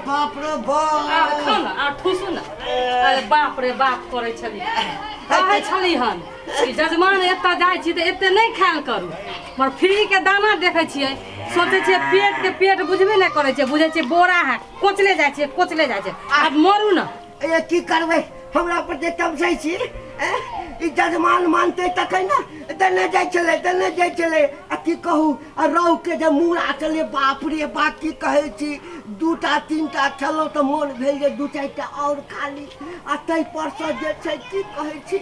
बाप रे आर बाप। खाउ ने, आर ठूसू ने। अरे बाप रे बाप करै छली, कहै छली हन कि जजमान एतऽ जाइ छी तऽ एते नहि खायल करू, मगर फ्रीके दाना देखै छियै, सोचै छियै पेटके पेट बुझबे नहि करै छियै, बुझै छियै बोरा है, कोचले जाइ छियै, कोचले जाइ छियै। आब मरू ने। ए की करबै, हमरा पर जे तमसै छी। ई जजमान मानतै तखन ने। देने जाइ छलै, देने जाइ छलै। आ की कहू, आ रौह के जे मूड़ा छलै, बाप रे बाप, की कहै छी, दूटा तीनटा खेलहुँ तऽ मोन भेल जे दू चारिटा आओर खा ली। आ ताहि परसँ जे छै, की कहै छी,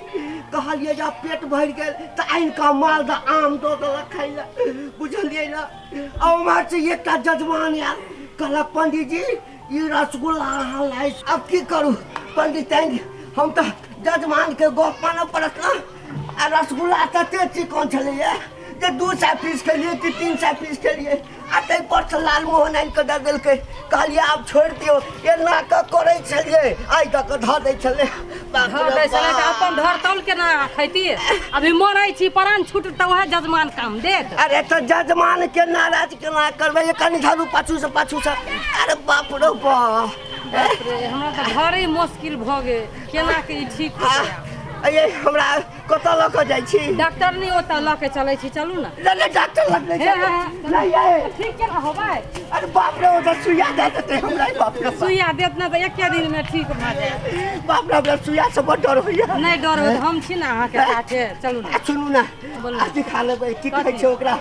कहलियै जे आब पेट भरि गेल तऽ आनि कऽ मालदह आम दऽ देलक खाइ लए, बुझलियै ने। आ ओम्हरसँ एकटा जजमान आयल, कहलक पंडीजी ई रसगुल्ला अहाँ लाइ। आब की करू पंडित, हम तऽ जजमानके गप मानऽ पड़त ने। आ रसगुल्ला तते चिकन छलैए जे 200 पीस खेलियै कि 300 पीस खेलियै। आ ताहि परसँ लालमोहन आनि कऽ दऽ देलकै। कहलियै आब छोड़ि दियौ, एना कऽ करै छलियै, आइ दऽ कऽ धऽ दै छलै। बाप धर रे दै छलै तऽ बाप। अपन धर तौल के ना खैतियै? अभी मरै छी, प्राण छूट तऽ उएह जजमान काम देत। अरे तऽ जजमान के नाराज केना करबै? ये कनि धरू पाछू से, पाछू से। अरे बाप रे बाप। बाप रे, हमरा तऽ घरे मुश्किल भऽ गेल, केना के ई ठीक होतै आब? ये हमरा कतऽ लऽ कऽ जाइ छी? डॉक्टर नहीं ओतऽ लऽ के चलै छी, चलू ने। नहि नहि, डॉक्टर लग नहि हे, जाबै। हे, नहि ये। ठीक केना होबै? अरे बाप रे, ओतऽ सुइया दऽ देतै हमरा। बाप रे बाप। सुइया देत ने तऽ एके दिन में ठीक भऽ जायत। बाप रे, हमरा सुइया से बड़ डर होइया। नहि डर होत, हम छी ने अहाँके साथे, चलू ने। आ सुनू ने। बोलू। अथी खा लेबै, की कहै छै ओकरा,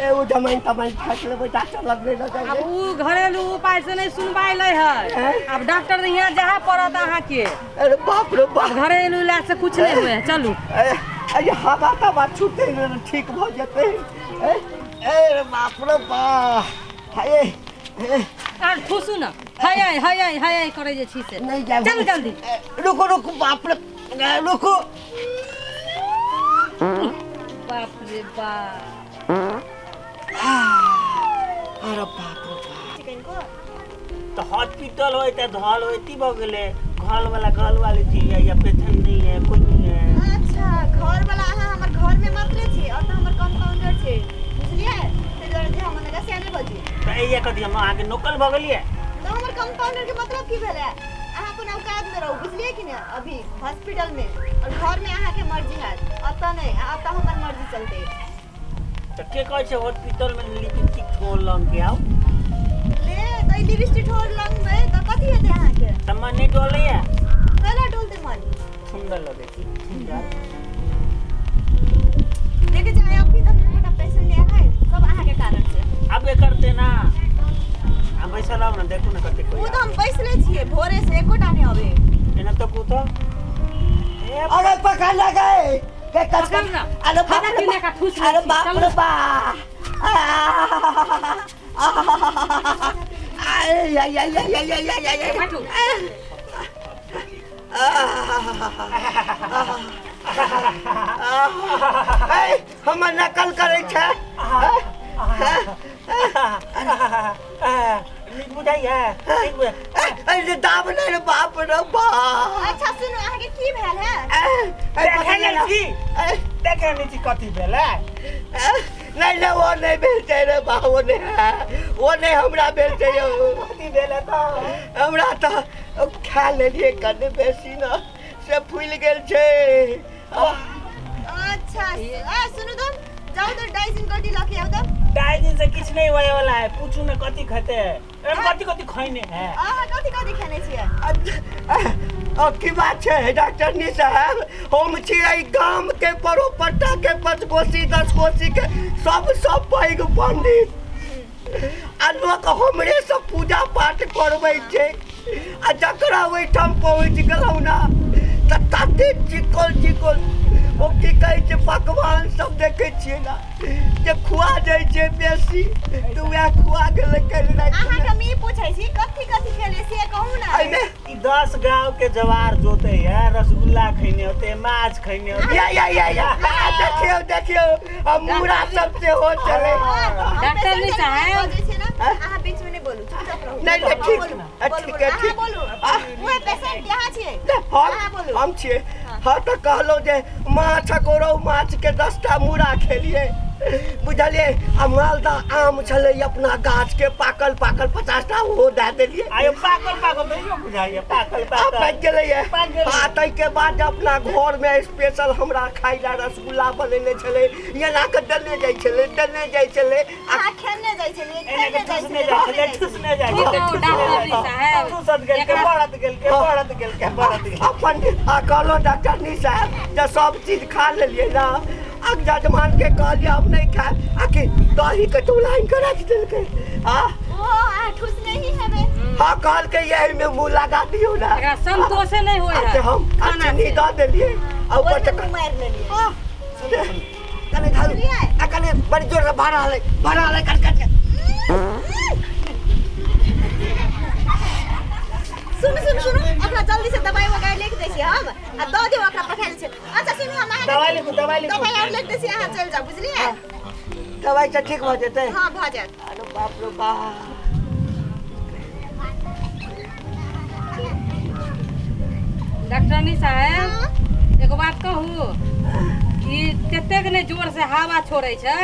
ए ओ जमाइन तमाइन खाइ लेबै, डॉक्टर लग नहि लऽ आब जाइ। ओ घरेलू उपाय से नहि सुनवाई लै है। हैं? आब डॉक्टर यहाँ जाहे पड़त अहाँके। अरे बाप रे बाप। घरेलू इलाज से कुछ नहि हुए, चलू। ए, अरे हवा तवा छूटतै ने, ठीक भऽ जेतै। ए ए बाप रे बाप, हाय ए। आर ठूसू ने, हय हय हय हय करै जे छी से। नहीं जायब। चलू जल्दी। ए, रुकू रुकू, बाप रे, ए, रुकू। बाप रे बाप। अरे बाप रे बाप। चिकन को तो हॉस्पिटल होय तऽ धल होय ती भऽ गेलै, घर वाला घर वाली चीज है या पेशेंट नहीं है, कोई नहीं है। अच्छा, घर वाला अहाँ हमर घर में मात्र छी और तऽ हमर कंपाउंडर छै, बुझलियै? ताहि दुआरे जे हम अहाँके से नहि बजू। तऽ एहिया कथी हम अहाँके नौकर भऽ गेलियै? तऽ हमर कंपाउंडर के मतलब की भेलै? अहाँ अपन औकात में रहू, बुझलियै कि नहि? अभी हॉस्पिटल में और घर में अहाँके मर्जी हैत, एतऽ नहि, आ एतऽ हमर मर्जी चलतै। तऽ के कहै छै हॉस्पिटल में लिपस्टिक ठोर लंग के आउ? ले तऽ ई लिपस्टिक ठोर लगबै तऽ कथी हेतै अहाँके? तऽ मन नहि डोलैया? कैला डोलतै मन? सुन्दर लगै छै, सुन्दर। देखे छै, अभी तक एकोटा पेशेंट नहि है, सब अहाँके कारण से। आबे करते ना, आ बैसल आउ ने, देखू ने कते ओ कोई। तऽ हम बैसले छियै भोरे से, एकोटा नहि अबै। एना तो कूतो ए। अरे पकड़ लगे के कच। पकड़ ना। अरे बाप खाना रे पीना बाप। का ठूस अरे लै छी, बाप चलू। रे बाप, आय आय आय आय आय आय आय आय। बैठू। ऐ, हमर नकल करै छै। नीक बुझाइया, नीक बुझाइ। अरे दाब नहि रे, बाप रे बाप। अच्छा सुनू, अहाँके की भेल है? ऐ, ऐ, देखै पकड़ नहि ना। छी। ऐ, देखै नहि छी कथी भेलै? नहि नहि, ओ नहि भेल छै रे बा, ओ नहि, ओ नहि हमरा भेल छै यौ। कथी भेलै तऽ? हमरा तऽ खा लेलियै कनि बेसी ने, से फूलि गेल छै। अच्छा, आ सुनू तऽ, जाउ तऽ डाइजिन गोटी लऽ के आउ तऽ। डाइजिन से किछु नहीं होए वाला है। पूछू ने कथी खेते है, एम कथी कथी खैने है। अहाँ कथी कथी खेने छियै? अब की बात छै डॉक्टरनी साहब, हम छी एहि गाम के परोपट्टा के 5 कोसी 10 कोसी के सबसँ पैघ पंडित, आ लोक हमरे से पूजा पाठ करबै छै। आ जकरा ओहिठाम पहुँच गेलहुँ ने तऽ तते चिकन चिकन ओ की कहै छै पकवान सब देखै छियै ने जे खुआ जाइ छै बेसी, तऽ वएह खुआ गेलै काल्हि रातिमे। अहाँके हम ई पूछै छी कथी कथी खेलियै से कहू ने। एहिमे ई 10 गांव के जवार जोते है, रसगुल्ला खैने होते, माछ खैने होते। या या या या, आ, देखियौ देखियौ, आ मूड़ा सब सेहो चलै। डॉक्टर नहीं साहब। बजै छै ने, अहाँ बीच में नहि बोलू, चुपचाप रहू। नहि नहि, ठीक। बोलू, आ, बोलू, ठीक है, अहाँ ठीक। बोलू। आ, उहे पेशेंट यहाँ छियै। हम अहाँ बोलू। हम छियै। हाँ, तऽ कहलहुँ जे माछ रोहु माछ के 10टा मूड़ा खेलियै। बुझलियै आ मालदह आम छलै अपना गाछ के पाकल पाकल 50 टा ओहो दए देलियै। आयो पाकल पाकल नहियो बुझाइए पाकल आ पाकल पाकि गेलैए। पाकि गेलै। आ ताहिके बाद अपना घरमे स्पेशल हमरा खाइ लए रसगुल्ला बनेने छलै, एना कऽ देने जाइ छलै, देने जाइ छलै। आ अहाँ खेने जाइ छलियै, एने के खेने जाइ ठुसने छलियै, जाइ छलै, खेने जाइ ठुसने जाइ की छलै, कहू ठुसने डॉक्टर जाइ साहेब, ठुसत गेल के एकरा- बढ़त गेल के बढ़त गेल के बढ़त गेल। अपन आ कहलहुँ डॉक्टरनी साहब जे सब चीज खा लेलियै ने, आ जजमान के कहलियै हम नहि खायब, आ कि दही के चौला आनि कऽ राखि देलकै। आ ओ अहाँ ठुसने ही हेबै। हाँ कहलकै एहिमे मुँह लगा दियौ ने। एकरा संतोषे नहि होइ अच्छा है हम आ खाना चीनी से। दऽ देलियै आ ऊपर से ओहिमे मुँह मारि लेलियै। कने धरू बुझलियै? आ कने बड़ी जोर से भरा हलै, भरा हलै कट कट के। सुनू सुनू सुनू, ओकरा जल्दी से दवाई वगैरह लिख दै छियै हम आ दऽ दियौ, ओकरा पठा दै छियै। अच्छा सुनू, हम अहाँके दवाई लिखू, दवाई लिखू। दवाई आओर लिख दै छियै, अहाँ चलि जाउ, बुझलियै? दवाई से ठीक भऽ जेतै? हाँ भऽ जायत। अरे बाप रे बाप। डॉक्टरनी साहेब एगो बात कहू, ई कतेक ने जोर से हवा छोड़ै छै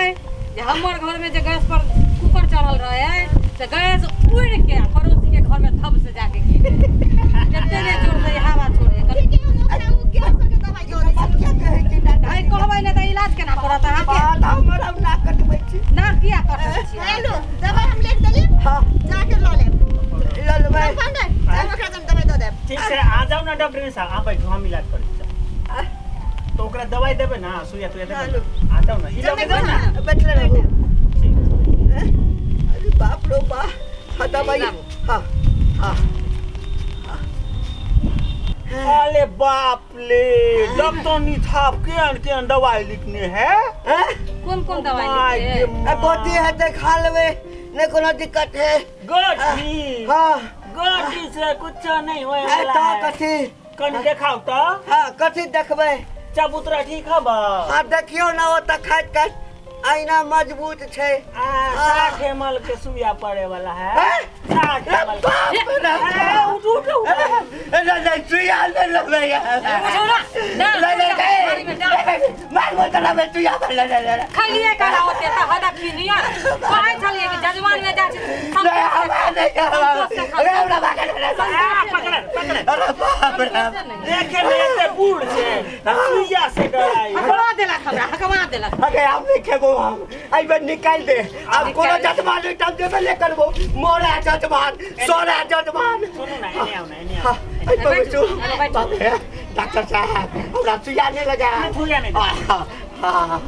जे हमर घर में जे गैस पर कुकर चढ़ल रहे से गैस उड़ के पड़ोसी के घर में धब से जाके गिर गेल। कते ने जोर से ई हवा छोड़े। ठीक है, हम ओकरा ओ गैस के दवाई दऽ दै बात छियै। किया कहै छी डॉक्टर? है कहबै ने तऽ इलाज केना करत अहाँके? बात हमर हम नाक कटबै छी। ना किया कटै छियै? हेलो, दवाई हम लिख देली, हाँ जाके लऽ लेब। लऽ लेबै। पंडा, जाउ ओकरा जन दवाई दऽ देब। ठीक छै, आ जाउ ने डॉक्टर साहब, आ बैठू, हम इलाज करै छी। तो ओकरा दवाई देबै ना, सुइया तुइया देबै ना? आ जाउ ने, ई लऽ के जाउ ने। बैठले रहू। ठीक। अरे बाप रे बाप। हाँ दवाई। हाँ हाँ। अरे बाप रे, डॉक्टर नी साहब केहन केहन दवाई लिखने है? हैं? कोन कोन दवाई my लिखले? के आ गोटी हेतै खा लेबै, नहि कोनो दिक्कत है। गोटी हाँ गोटी से कुछ नहीं होए ए वाला तऽ है। कथी? कनी देखाउ तऽ। हाँ कथी देखबै? चबूतरा ठीक हब? हाँ देखियौ ने, ओ तऽ खाइत खाइत आईना मजबूत छै। आ 60 ml के सुइया पड़े वाला है। हैं? 60 ml के। बाप रे अरे, उठ उठ उठ। नहीं नहीं सुइया नहीं लेबै। उठो ना, ना, नहीं नहीं गाड़ी में डाल। नहीं मार मत लेबै सुइया, नहीं नहीं नहीं खैलिए करा होते तऽ हदक नियर कहै छलियै कि जजमान में जाइ छी नहीं हमरा नहीं अरे हमरा भागे नहीं। आ, पकड़ पकड़। अरे बाप रे। देखे में एते बूढ़ छै आ सुइया से डराई। हकवा देलक हमरा, हकवा देलक। अगे हम नहीं खेबो, हम एहि बेर निकालि दे। आब कोनो जजमान ओहिठाम जेबे नहि करबो। मोरा जजमान, सोरा जजमान। सुनू ना, एने आउ ना, एने हाँ, आउ। एहि पर बैठू। अरे बैठू। बाप रे, डॉक्टर साहब हमरा सुइया नहि लगा। नहीं, सुइया नहीं दे। हाँ,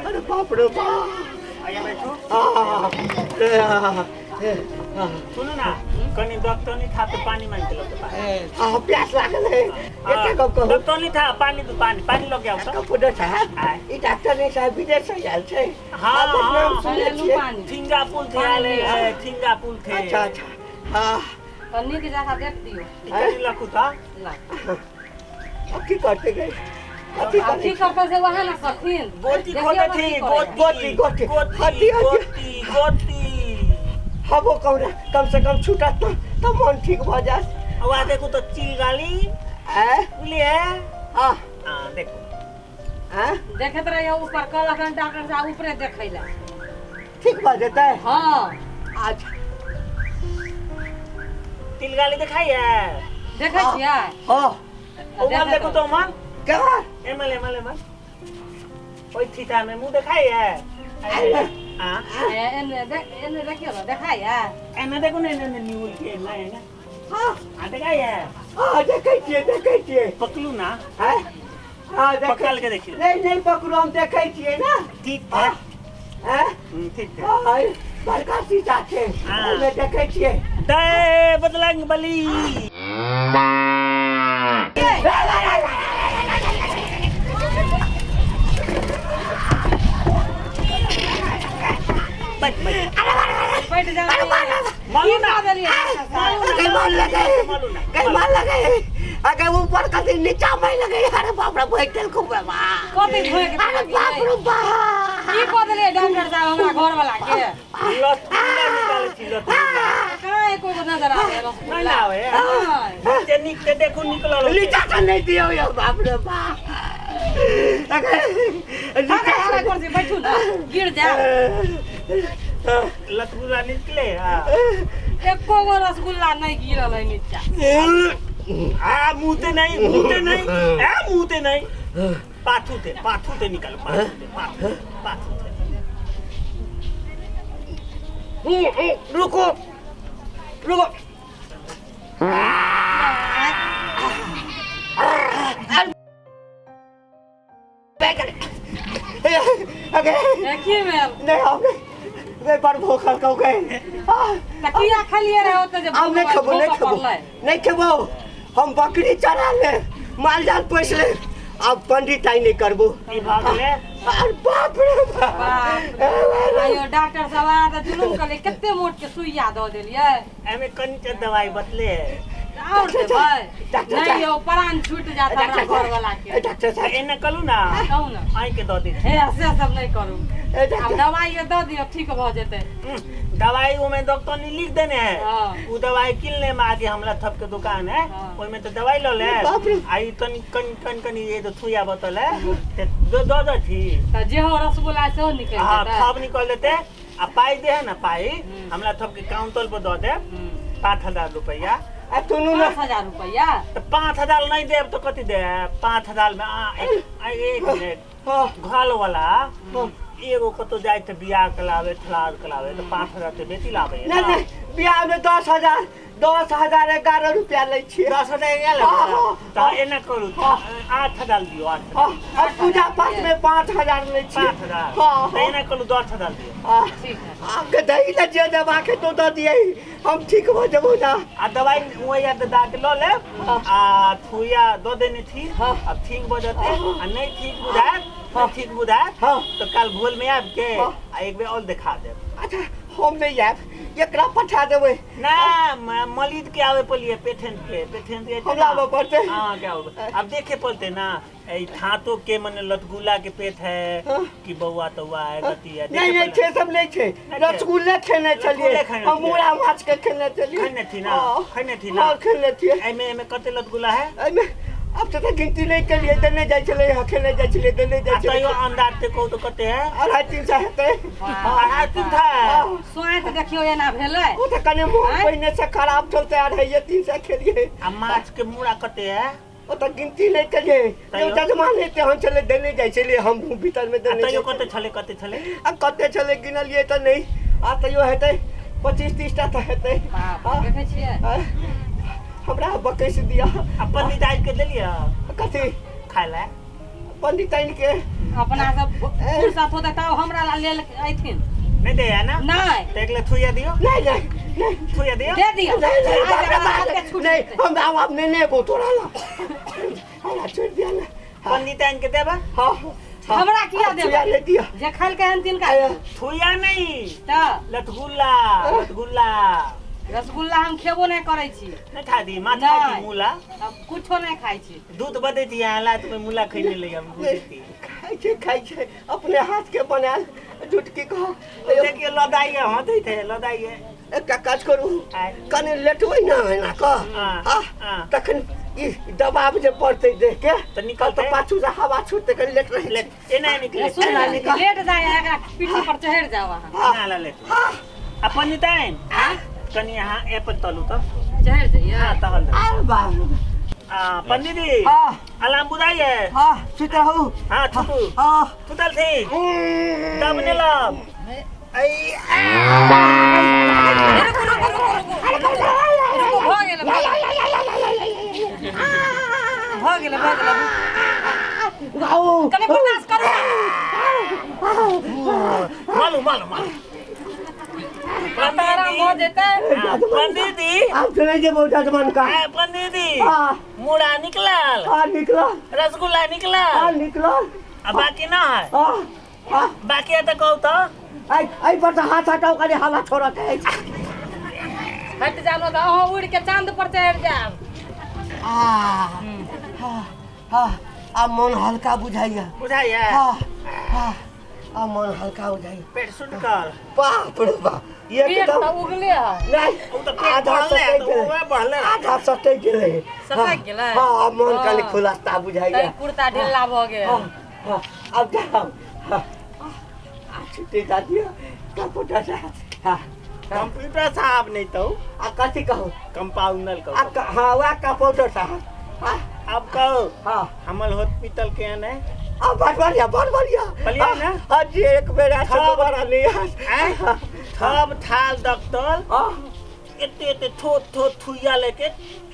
अरे बाप रे बाप। आइए बैठू। हाँ, हाँ, हाँ, सुनू ना, कनी डॉक्टर नहीं था तो पानी मांग के लगे पानी। हाँ, प्यास लागल है। एते गप कहू। डॉक्टर नहीं था, पानी दू, पानी पानी लग गया तो। कंप्यूटर साहब, आय। ई डॉक्टर नहीं साहब विदेश से आयल छै। हाँ, आप नाम हाँ। सुनने लेलू छियै? पानी। सिंगापुर थे आले है, सिंगापुर थे। अच्छा अच्छा। हाँ तऽ नीक जकाँ देख दियौ। कनी लखू था। ला। अब की करते गए? कथी आब की करै? करतै से वएह ने करथिन। गोटी देखियौ खोटे ने की थी, करै है। गोटी गोटी, गोटी। गोटी हटी, हटी। गोटी गोटी। हबो कहू कम से कम छूटत न तऽ मन ठीक भऽ जायत। अब आ देखो तो चिलगाली आँय? बुझलिए? हाँ हाँ देखो। आँय? देखैत रहियौ ऊपर, कहलक हन डॉक्टर साहब ऊपरे देखै लए। ठीक भऽ जेतै? हाँ अच्छा। तिलगाली दिखाई है? देखै छियै? हाँ। उमल देखो तो उमल। केना? Emil Emil Emil. ओई थीता में मुंह दिखाई है? हाँ एने एने देखियौ ने, देखाइ है? एने देखो ने, एने न्यूल के एने एने। हाँ हाँ दिखाई है? हाँ देखै छियै, देखै छियै। पकड़ू ना। आँय? हाँ देखै। पकड़ के देखियौ। नहीं नहीं पकड़ू, हम देखै छियै ना। ठीक है। आँय? ठीक है। हाँ बड़का शीशा छै, हाँ। ओहिमे देखै छियै। दे बदलंग बली। बैठ बैठ। बैठ जाउ। मालूम ना। की कऽ देलियै डॉक्टर साहब? कहीं मार लगे, मालूम ना। कहीं मार लगे, अगर ऊपर कभी नीचा में लगे। अरे बाप रे बैठल खूब बा। कथी भोगि अरे बाप रे बाप। की कऽ देलियै डॉक्टर साहब हमरा घरवला के? लतुल्ला निकालै छी लतुल्ला। कहाँ एको गो नजर आबै है नहीं रसगुल्ला? ना आवे। नहि। जे निक ते देखू निकलल होतै। नीचा से नहीं दियो यो बाप रे बाप। हरा कुर्सी बैठू ना, गिर जाए। लतगुला निकले। हाँ, एको गो रसगुल्ला नहीं गिरल है नीचा। आ मुँहते नहीं, मुँहते नहीं, आ मुँहते नहीं, पाथू थे, पाथू थे निकल, पाथू थे, पाथू, पाथू थे। रुको रुको, की भेल? नहीं, हम नहीं, बड़ भूखल कहू गए। तऽ किया खेलिए रहे ओते जे हम नहीं खेबो, नहीं खेबो, नहीं खेबो। हम बकरी चरा ले, माल जाल पोस ले, अब पंडित आई नहीं करबो। ई भऽ गेलै। अरे बाप रे बाप। आइयो डॉक्टर साहब, अहाँ तऽ जुलुम कलियै, कते मोट के सुइया दऽ देलियै। एमे कनिटा दवाई बतले है। आओर देबै? डॉक्टर नहीं साहब। यौ, प्राण छूट जात हमरा डॉक्टर घर वाला के। डॉक्टर साहब, एना करू ना। कहू ना। आइ के दऽ दै छी। हे, से सब नहीं करू। ए आब डॉक्टर, दवाई दऽ दियौ, ठीक भऽ जेतै। दवाई ओमे डॉक्टर ने लिख देने है। हाँ। उ दवाई किन ले, आगे हमरा थप के दुकान है। हाँ। ओहिमे तो दवाई ल ले। बाप रे। आई तनी कन कन कन ये जो थुया बोतल है ते दो दो दो थी। तऽ जेहो रसगुल्ला सेहो निकलि हाँ, जेतै। थप निकल देते आ पाई दे है ना, पाई हमरा थप के काउंटर पर दऽ दे। 5000 रुपया। आ सुनू ना। 5000 रुपया? तो 5000 नहीं देब तो कथी देब? 5000 में आ एक एक मिनट। हाँ। घर वाला एगो कतौ जाय तऽ बियाह के लावे, थलार के लावे, तऽ 5000 तऽ बेटी लावे। नहीं नहीं, बियाह में 10,000, 10,011 रुपया लै छियै। 10,000 11? हाँ, हाँ। तऽ एना करू, 8000 दियौ, 8000। हाँ, और पूजा पाठ में 5000 लै छियै। 5000? हाँ। तऽ एना करू, 10,000 दियौ। हाँ। ठीक है। आपके दही ने जे दवा के तो दऽ दियै, हम ठीक हो जेबो ना। आ दवाई वही दऽ के लऽ लेब आ थुइया दऽ देने थी। हाँ। अब ठीक भऽ जेतै आ नहीं ठीक बुझायत, नहीं ठीक बुझायत हाँ। तऽ काल्हि भोर में आबि के हाँ। आ एक बेर और देखा देब। अच्छा, हम नहीं आयब, एकरा पठा देबै। ना, मरीज के आवे पड़िए, पेशेंट के, पेशेंट के हमरा आबऽ पड़तै? हाँ, के आबे, अब देखे पड़ते ना, ए थातो के मने लतगुला के पेट है हाँ। कि बौआ तौआ है, कथी है। नहीं नहीं, देखे छे सब नहीं छे। नहीं छे। रसगुल्ले खेने छलियै। रसगुल्ले खेने हम छियै। मुरा माछ के खेने छलियै। खेने थी ना? हाँ। खेने थी ना? हाँ, खेने छियै। एमे एमे कते लतगुला है? एहिमे अब तऽ गिनती नहीं केलियै, देने जाइ छलै, हाँ, खेने जाइ छलियै, देने आ जाइ छलै। तैयो अंदाज ते कहू तो कते है? 250-300 हेतै। 250-300 है? हाँ। स्वाति देखियौ एना भेलै। ओ तऽ कने मोन आँय? पहिने से खराब चलते, 250-300 खेलियै। आ माछ के मूड़ा कते है? ओ तऽ गिनती नहीं केलियै। तैयो? जजमान हेतै हम छलै, देने जाइ छलियै, हम भीतर में आ देने तैयो जाइ कते छलै, कते छलै? आ कते छलै गिनलियै तऽ नहि, आ तैयो हेतै 25-30 टा तऽ हेतै। बाप हाँ। रे, देखै छियै। आ, हमरा बकैस दिअ। आ पंडित के देलियै? कथी? खाय ला। पंडिताइन के? अपना सब फुर्सत होतै तब हमरा ला लेल अयथिन। नहीं दे है ना? नहीं। तो एक ले थुइया दियो। नहीं नहीं नहीं। थुइया दियो। दे दियौ। नहीं नहीं, आइ बाप रे हमरा बाप। हाथके छूट नहीं, जेतै। हम आब नहीं लेबो तोरा ला, हमरा छोड़ि दिअ ना। पंडिताइन के देबा? हाँ। हमरा किया देबै? थुइया ले दिअ। जे खेलकै हन तिनका। थुइया नहीं, तऽ लतगुल्ला, लतगुल्ला। रसगुल्ला हम खेबो नहीं करै छी। नहीं खा दी माछ खाई थी? नहीं। मूला? हम कुछो नहीं खाइ छी। दूध बदे थी यहाँ ला तुम्हें मूला खैने ले हम दूध देती। खाइ छै, खाइ छै, अपने हाथ के बनायल झूठ की कह। देखिए लदाई है, हाँ थे लदाई है। एकटा काज करू। आय। कने लेटबै ना एना कऽ। हाँ, हाँ, हाँ। तखन ई दबाव जे पड़तै देह के तऽ निकलतै। तऽ पाछू से हवा छूटतै, कनि लेट रहै ले छी। एना निकले। सुन एना निकल। लेट जाय, एकरा पीठी पर चढ़ि जाओ अहाँ। एना ला ले। हाँ। आ पंडिताइन कनि यहाँ ए पर तलू तऽ चढ़ि जइयै। हाँ, तहल दे। आर बाप रे। आ पंडित जी, हाँ। अलार्म बुझाई है? हाँ, सुत रहू। हाँ, छुतू। हाँ। सुतल थी तब ने लब। रुकू रुकू रुकू रुकू रुकू, भऽ गेलै, भऽ गेलै, भऽ गेलै, भऽ गेलै। आउ। कनि बर्दाश्त करू ना। मालू मालू मालू। आब तऽ आराम भऽ जेतै। पंडित जी। आब सुनै जेबौ जजमान का। आ पंडित जी, हाँ। मूड़ा निकलल? हाँ, निकलल। रसगुल्ला निकलल? हाँ, निकलल। आ बाकी ना है? हाँ हाँ। बाकी है तऽ कहू तऽ। एहि एहि पर से हाथ हटाउ, कनि हवा छोड़त अछि। हटि जानो तऽ अहाँ उड़ि के चाँद पर चढ़ि जायब। आ हाँ हाँ, आब मोन हल्का बुझाइया। बुझाइया? हाँ हाँ। आ मन हल्का हो जाए। पेट सुटकल। बाप रे बाप, पेट एकदम तऽ उगले है। नहीं, उ तऽ पेट आधा बढ़ले सटक तऽ गेलै। उहे बढ़ले। आधा सटक गेलै। सटक गेलै? हाँ, मन कनि हाँ। खुलास्ता बुझाइया। तैं कुर्ता ढिल्ला भऽ गेल। हाँ, हाँ, अब जाओ। हाँ, आ छुट्टी दऽ दियौ कंप्यूटर साहब। हाँ, कंप्यूटर साहब नहीं तो आ कथी कहू? कंपाउंडर आ कहो। हाँ, वएह कंप्यूटर साहब। हाँ। अब कहो। हाँ। हमर हॉस्पिटल के है? आ बड़ बढ़िया, बड़ बढ़िया। बढ़िया ना? हाँ जी, एक बेर ऐसे थब- दोबारा नहीं आँय? थब थाल डॉक्टर हाँ। एते एते थोत थोत थुइया लेके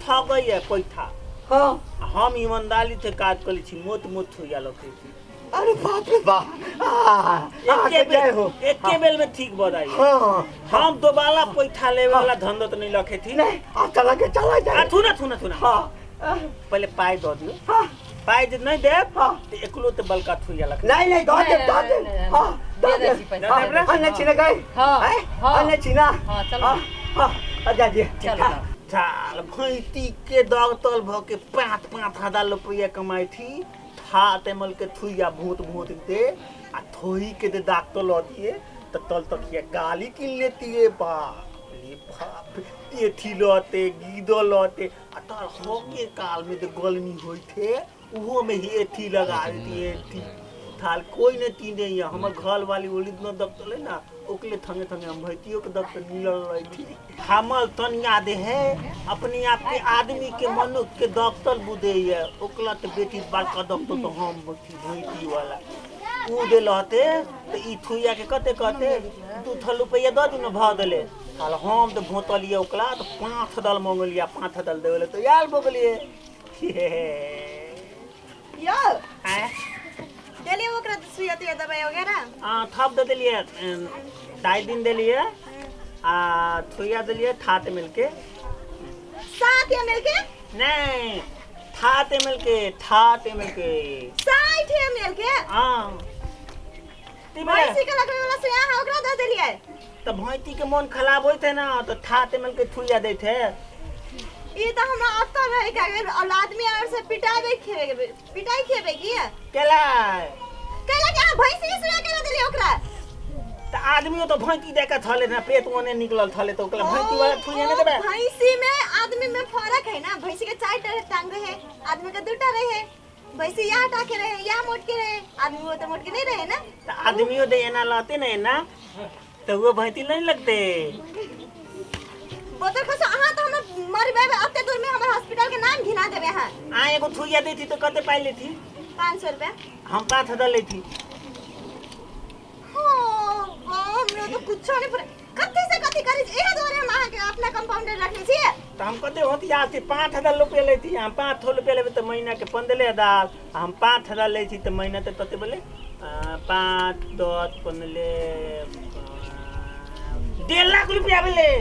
थगैया पैठा। हाँ। हम ईमानदारी से काज करै छी, मोट मोट थुइया लखै छी। अरे बाप रे बाप, अहाँके एके जय हो। बेर, एके बेर में ठीक भऽ जाइए। हाँ। हम दोबारा पैठा लेवे वाला धंधो तो नहीं रखे थी। नहीं, आ चला के चला आ जाए। थू ना, थू ना, थू ना। हाँ। पहले पाई दऽ दियौ। हाँ। पाई जे नहीं देब हाँ। तऽ एकलो तऽ बलका थुइया लख। नहीं नहीं, दऽ देब, दऽ नहीं, देब। नहीं, हाँ, दऽ दे दै देब। छी पैसा, हाँ, दे दै छी। हाँ, नहीं छी ना गई? हाँ, हैं? हाँ। हाँ, नहीं छी ना? हाँ, चलो। हाँ, हाँ, आ जा दिअ। चलो। हाँ। चाल भैंती के दगतल भऽ के 5-5 हजार रुपया कमाई थी, था तेमल के थुइया भूत भूत दे आ थोही के दे डाक्टर लऽ दिए तऽ तल तकिया गाली किन लेती है। बाप रे बाप, एथी लते गीदो लते आ तल होके काल में जे गलनी होई थे उहो में ही एथी लगा देती एथी थाल। कोई नहीं तीने है हमर घर वाली ओली न दफ्तर है ना, ओकले थंगे थंगे हम भैतियो के दफ्तर मिलल रही थी। हमर तनिया दे है अपने आप के आदमी के मनुष्य के दफ्तर बुदे है, ओकला तो बेटी बड़का दफ्तर तो हम भैती वाला ऊ दे लहते तो ई थुइया के कते कते 2 थल रुपया दऽ दू ने भऽ देले। साला हम तो भोतलिए ओकला तो 5 हजार मंगलिया, 5 हजार देवे तो यार भऽ गेलिए। यौ। आँय? देलियै ओकरा सुइया तुइया दवाई वगैरह? आ, थप दऽ देलियै, 2.5 दिन देलियै आ थुइया देलियै थात मिलके। 7 एम एल के? नहीं, थात एम के, थात एम के। 60 एम एल के? हाँ। भैंसी के लगबै वाला सुइया अहाँ ओकरा दऽ देलियै? तऽ भैंसी के मन खराब होइत है ना तऽ थात एम के थुइया दैत है। ई तऽ हमरा अतऽ रहे के अगर आदमी आर से पिटाबे खेबे, पिटाई खेबे की। केला? कैला कि अहाँ भैंसी के सुइया केना देलियै ओकरा? तऽ आदमी तो भैंसी दे के थले ना, पेट ओने निकलल थले तऽ ओकरा भैंसी वाला थुइया नहीं देबै? भैंसी में आदमी में फर्क है ना। भैंसी के चार टा टांग रहे, आदमी के दूटा रहे। भैंसी यहाँ टाके रहे, यहाँ मोट के रहे, आदमी वो तो मोट के नहीं रहे ना। तऽ आदमियों दे एना लहते ना एना तऽ वो भैंसी नहीं लगते। बोतल खसो अहाँ तो हमरा मरबे अते दूर में, हमर हॉस्पिटल के नाम घिना देबे अहाँ। आ एगो थुइया दै थी तऽ कते पाइ लेथी? 500 रुपया। हम 5000 लेथी। हाँ, हमरा तो कुछो नहीं पड़े, कथी से कथी करी छी। एहे दुआरे हम अहाँके अपना कंपाउंडर रखने छियै। तऽ हम कते होतियार छी, 5000 रुपया लेथी। हम 5 रुपया लेबै तऽ महीना के 15,000। आ हम 5000 लै छी तऽ महीना तऽ कते बोले, पाँच दस पंद्रह, 1.5 लाख रुपया भेलै।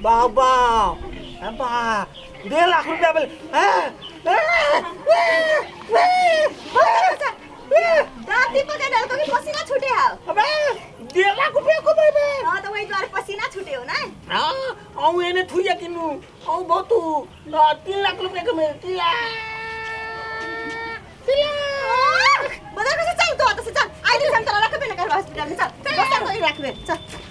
वाह वाह वाह, 1.5 लाख रुपया भेलै। दाँती पकड़ डाल कि पसीना छूटे हौ। अबे, 1.5 लाख रुपया कमेबै। हाँ, तो वही दुआरे पसीना छूटे हो ना। हाँ, अहूँ एने थुइया किनु, अहूँ बहुत 3 लाख रुपया कमे, 3 लाख, 3 लाख। बदल कैसे, चल तो से चल, आई दिन हम तोरा रखबे ना करबो हॉस्पिटल में। चल, दोसर कोई रखबे, चल।